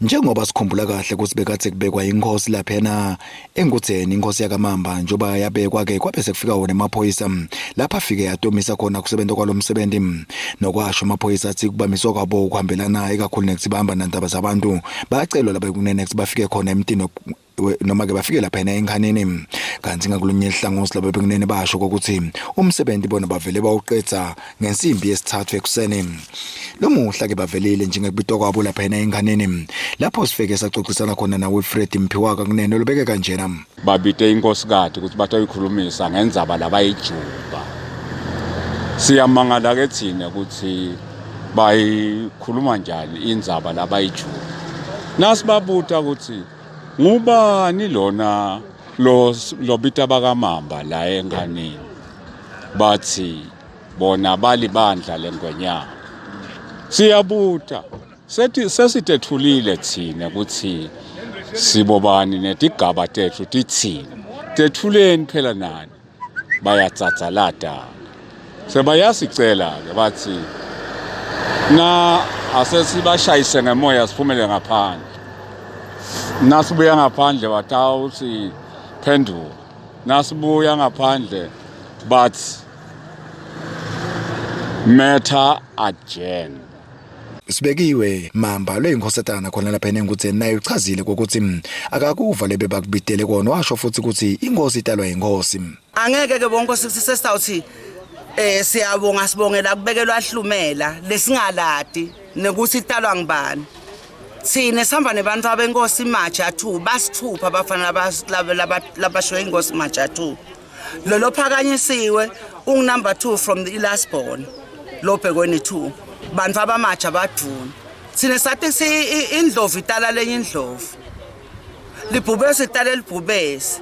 Njengoba sikhumbula kahle ukuthi bekathe kubekwa inkosi laphena eNgudzeni, inkosi yakaMamba, njengoba yabekwa ke kwabe sekufika wona emaphoyisa lapha afike yatomisa khona kusebenza kwalomsebenzi. Nokwasho amaphoyisa athi kubamiswa kwabo kuhambelana ikakhulu nekuthi bahamba nandaba zabantu, bayacelwa laba kunene ukuthi bafike khona emtini noma ke bafike lapha enkhanini. Kanti ngakulunye ihlangothi laba bekunene basho ukuthi umsebenzi bona bavele bawuqedza ngensimbi yesithathu ekuseni. Lomuhla ke bavelile njengekubitwa kwabo lapha enkhanini, lapho sifike saxoxisana khona na Wilfred Mphiwaka kunene lobeke kanjena. Babite inkosikati ukuthi batoyikhulumisa ngendzaba labayijuba. Siyamangala ke thina ukuthi bayikhuluma njani indzaba labayijuba. Nasibabuta ukuthi ngubani lona lo lobita bakamamba la enkanini, bathi bona balibandla lengwenyama. Siyabuta sethi sesitethulile thina ukuthi sibobani netigaba tethu tithini, tethuleni phela nani. Bayatsatsalata sebayasicela ke, bathi na asesibashayise ngemoya siphumele ngaphandle. Nasibuya ngaphandle batawuthi phenduka, nasibuya ngaphandle bathi matter adjourn. Sibekiwe Mamba loyinkosatana khona lapha eNgudzeni naye uchazile ukuthi akakuva lebe bakubitele kona, washo futhi ukuthi inkosi italwa inkosi. Angeke ke bonke sesitawuthi siyabonga, sibongela kubekelwa hlumela lesingaladi nekuthi italwa ngibani. Thina sihamba nebantu abenkosi Maja 2, basithupha abafana labasho inkosi Maja 2. Lolo phakanyisiwe ungu number 2 from the last born lobhekweni 2. Bantu abamaja badvuna. Thina sathi si indlovu itala lenye indlovu. Libhubesi itala elibhubesi.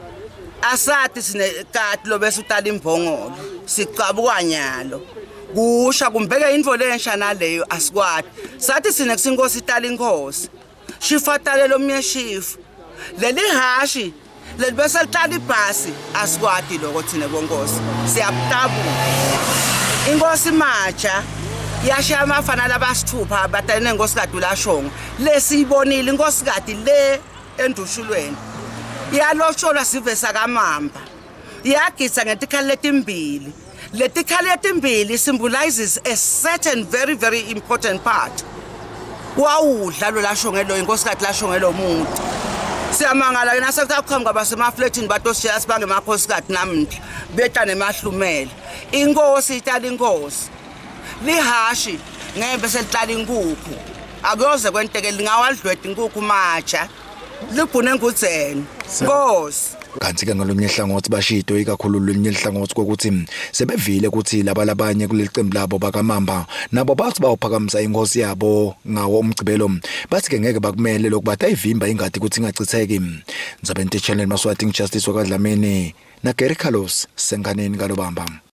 Asathi sine kati lobese utala imbongolo. Sicabuka nyalo. Kusha kumbeke intfo lensha naleyo asikwati. Sathi sine kusinkosi itala inkosi. Shifa talelo omnye shifu. Leli hashi leli bese lihlala ibhasi asikwati lokho thina bonkosi. Siyakutabuka. Inkosi Maja yashiya amafana labasithupha batale nenkosikati uLashongo. Lesiyibonile inkosikati le endushulweni. Iyalotsholwa sive sakaMamba. Iyagidza ngetikhali letimbili. Letikhali letimbili symbolizes a certain very very important part. Wawudla lo lashongelo inkosikati lashongelo muntu. Siyamangala ke nasekuqhamuka basemafletini batoshiya sibange emakhosikati namhla beta nemahlumela. Inkosi itala inkosi. Lihashi ngeke bese lihlala inkukhu. Akuyoze kwenteke lingawadlweda inkukhu maja. Libhune engudzeni. Nkosi. Kanti ke ngalolunye hlangothi bashido ikakhulu lolunye hlangothi kokuthi sebevile ukuthi laba labanye kuleli qembu labo bakaMamba nabo bathi bawuphakamisa inkosi yabo ngawo umgcibelo, bathi ke ngeke bakumele lokhu, bathi ayivimba ingadi ukuthi ingachitheki. Ndzabeni Channel Maswati, Justice wakadlamini na Gary Carlos senkaneni kalobamba.